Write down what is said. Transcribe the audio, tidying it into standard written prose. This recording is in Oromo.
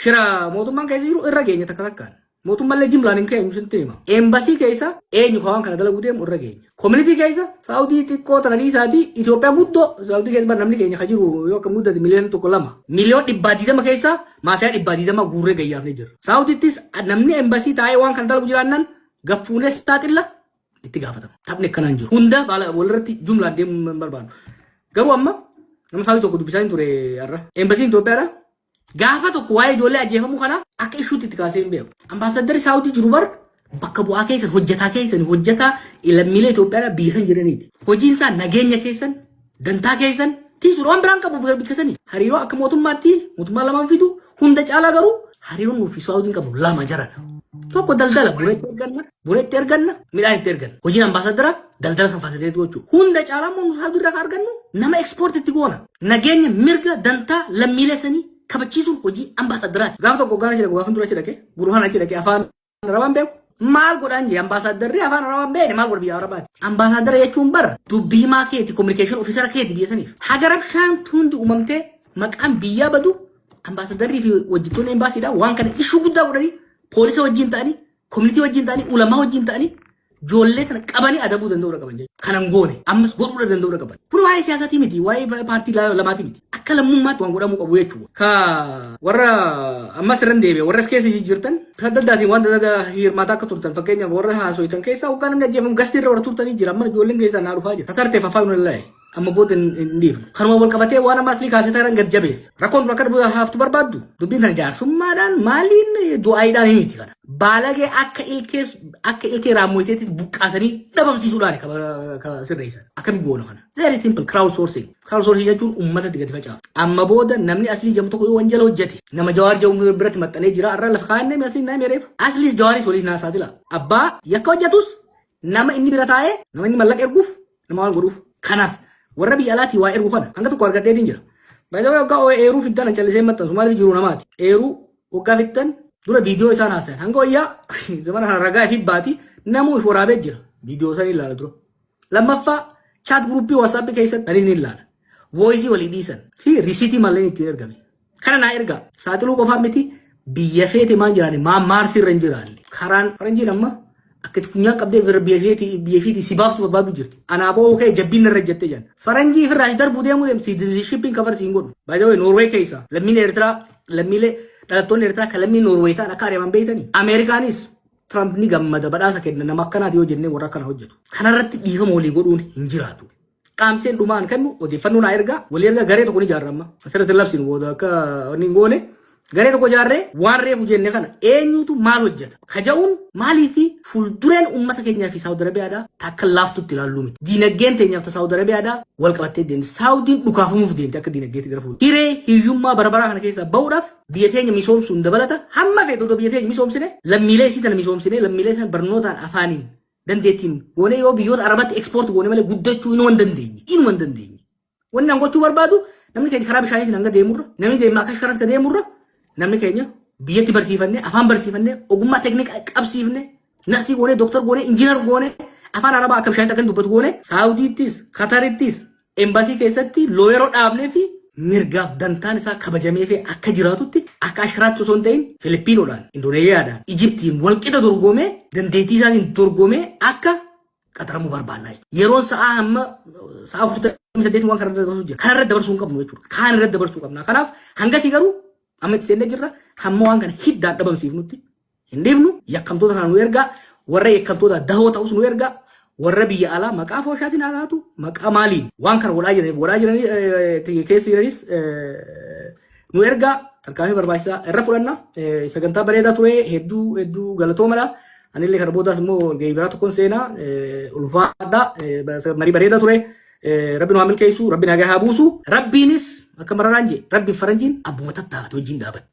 Shira mootummaan keessa jiru irra geenya takka takkaan. Mootummaallee jimlaan hin keenyu, sitti hima. Eembasii keessa eenyu waan kana dalaguu deemu irra geenya. Community keessa Saawudii xiqqoo tana dhiisaatii Itoophiyaa guddoo Saawudii keessa namni keenya ka jiru yoo akka muddate miliyoona 1, 2. Miliyoona 120 keessa maafiyaa 120 guurree gayyaafnee jirra. Saawudiittis namni eembasii taa'ee waan kana dalagu jiraannaan gaffuulee saaxilla itti gaafatama. Taphni akkanaan jiru. Hunda baala walirratti jumlaan deemuu hin barbaadu. Garuu amma nama Saawudii tokko dubbisaa hin ture har'a. Eembasiin Itoophiyaadha. Gaafa tokko waa'ee ijoollee ajjeefamuu kana akka issuetti itti kaasee hin beeku. Ambaasaddarri Saawudii jiru bar bakka bu'aa keessan, hojjetaa keessan, hojjetaa lammiilee Itoophiyaadha biyya san jiraniiti. Hojiin isaa nageenya keessan, dantaa keessan tiisuudha, waan biraan qabu bikka sanii. Hariiroo akka mootummaatti mootummaa lamaan fidu hunda caalaa, garuu hariiroon nuuf Saawudiin qabu lama jarana. Tokko daldala, buna itti erganna, buna itti erganna, midhaan itti erganna. Hojiin ambaasaddaraa daldala san facilitate gochuu. Hunda caalaa immoo nu Saawudii irraa kan argannu nama export itti goona. Nageenya, mirga, dantaa lammiilee sanii kabachiisuun hojii ambaasaddaraati. Gaafa tokko gaana jedhe, gaafa dura achi dhaqee, gurbaan achi dhaqee afaan Arabaan beeku. Maal godhaan jee, ambaasaddarri afaan Arabaan beekne maal godha biyya Arabaati? Ambaasaddara jechuun bar dubbii himaa keeti, communication officer keeti biyya saniif. Haga rabshaan hundi uumamtee maqaan biyyaa badu, ambaasaddarrii fi hojjettoonni embaasiidha waan kana issue guddaa godhanii, poolisa wajjin ta'anii, community wajjin ta'anii, ulamaa wajjin ta'anii, ijoollee kana qabanii adabuu danda'uu qaban jechuudha. Kanan goone ammas godhuu danda'uu qaban. Kun waa'ee siyaasaatii miti, waa'ee paartii lamaatii miti. Akka lammummaatti waan godhamuu qabu jechuudha. Ka warra ammas irra deebi'e, warra as keessa jijjiirtan adda addaatiin waan adda addaa hirmaataa akka turtan, fakkeenyaaf warra haasoitan keessaa hoggaa namni ajjeefamu gastii irra warra turtanii jira, amma ijoolleen keessaa naa dhufaa jira. Tatarteef afaan nu amma booda hin dhiifnu. Kanuma wal qabatee waan amma aslii kaasee taran gad jabeessa. Rakkoon tun akka haftu barbaaddu, dubbiin kana jaarsummaadhaan maaliin du'aayiidhaan miti kana. Baalagee akka ilkee raammoiteetti buqqaasanii dhabamsiisuudhaan ka sirreessan. Akkami goona kana? Very simple, crowd sourcing. Crowd sourcing jechuun uummata itti gadi facaa'a. Amma booda namni Aslii jedhamu tokko yoo wanjala hojjete, nama Jawaar jedhamu biratti maxxanee jira. Har'a lafa kaa'annee Aslii naa meereef. Asliis Jawaaris waliif naa saaxila. Abbaa yakka hojjetus, nama inni bira taa'ee, nama inni mallaqa erguuf, nama waan godhuuf. Kanaas warra biyya alaatii waa ergu kana hanga tokko argadheetiin jira. Baay'ee waggaa eeruu fiddan callisee maxxansu, maaliif jiru namaati. Eeruu waggaa fiddan dura viidiyoo isaan haasayan hanga wayyaa zamana kana ragaa fi baati namuu if waraabee jira. Viidiyoo san ilaala dura. Lammaffaa, chat groupii WhatsAppii keessatti anis ni ilaala. Voiceii walii dhiisan fi risiitii malleen ittiin ergame. Kana naa ergaa saaxiluu qofaa miti, biyya feete maan jiraanne, maan Maarsii irra hin jiraanne. Karaan faranjiin amma akka itti funyaan qabdee biyya feeti si baaftu barbaadu jirti. Anaa boo'uu ka'e jabbiin irra jettee jiran. Faranjii ifirraa si darbuu deemuu deemu, citizenshippiin cover siin godhu. Baay'ee Noorwee keessa lammiilee Eertiraa, lammiilee dhalattoonni Eertiraa kan lammii Noorwee ta'an akka ari'aman beektanii. Ameerikaanis Trump ni gammada, badhaasa kenna nama akkanaati yoo jennee warra akkana hojjetu. Kanarratti dhiifama walii godhuun hin jiraatu. Qaamseen dhumaan kennu, odeeffannoo naa ergaa, walii ergaa, garee tokko ni ijaarra. Asirratti labsinu booda akka wanni hin goone, garee tokko ijaarree waan reefu jenne kana eenyutu maal hojjeta. Kaja'uun maalii fi fuuldureen uummata keenyaa fi Saawud Arabiyaadhaa takka laaftutti ilaalluu miti. Diinagdeen teenyaaf ta Saawud Arabiyaadhaa wal qabattee deemti. Saawudiin dhukaafamuuf deemti akka diinagdeetti gara fuuldura. Hiree hiyyummaa bara baraa kana keessaa bahuudhaaf biyya teenya misoomsuun dabalata, hamma feetu otoo biyya teenya misoomsine, lammiilee isii tana misoomsine, lammiilee sana barnootaan, afaaniin, dandeettiin goone, yoo biyyoota Arabaatti export goone malee guddachuu inuma hin dandeenye. Inuma hin dandeenye. Wanni an gochuu barbaadu, namni keenya karaa bishaaniitiin hanga deemurra, namni deema akka karaatti deemurra, namni keenya biyyatti barsiifannee, afaan barsiifannee, ogummaa teeknika qabsiifne, narsii goone, dooktar goone, injiinar goone, afaan Arabaa akka bishaaniitti akka inni dubbatu goone, Saawudiittis, Katarittis, embaasii keessatti lawyeroo dhaabnee fi mirgaaf dantaan isaa kabajamee fi akka jiraatutti, akka ashkaraatti osoo hin ta'in, Filipiinoodhaan, Indoneeziyaadhaan, Ijiptiin walqixa dorgomee, dandeettii isaatiin dorgomee akka qaxaramuu barbaannaa jechuudha. Yeroon sa'aa hamma sa'a 48 waan kana irra dabarsuu jira. Kana irra dabarsuu hin qabnu jechuudha. Kaan irra dabarsuu qabna. Kanaaf hangasii garuu amma itti seennee jirra. Hamma waan kana hiddaan dhabamsiifnutti hin dhiifnu. Yakkamtoota kana nu ergaa. Warra yakkamtoota dahoo ta'us nu ergaa. Warra biyya alaa maqaa fooshaatiin haa taatu, maqaa maaliin waan kana godhaa jiraniif godhaa jiranii keessa jiranis nu ergaa, tarkaanfii barbaachisaa irra fudhanna. Sagantaa bareedaa ture, hedduu hedduu galatoomadha. Anillee kana boodaas immoo gahee biraa tokkoon seenaa, ulfaadha. Marii bareedaa ture. Rabbi nu haa milkeessu, Rabbi nagaa haa buusu. Rabbiinis akka mararaan jee, Rabbiin faranjiin abbuma tattaafate wajjin dhaabatti.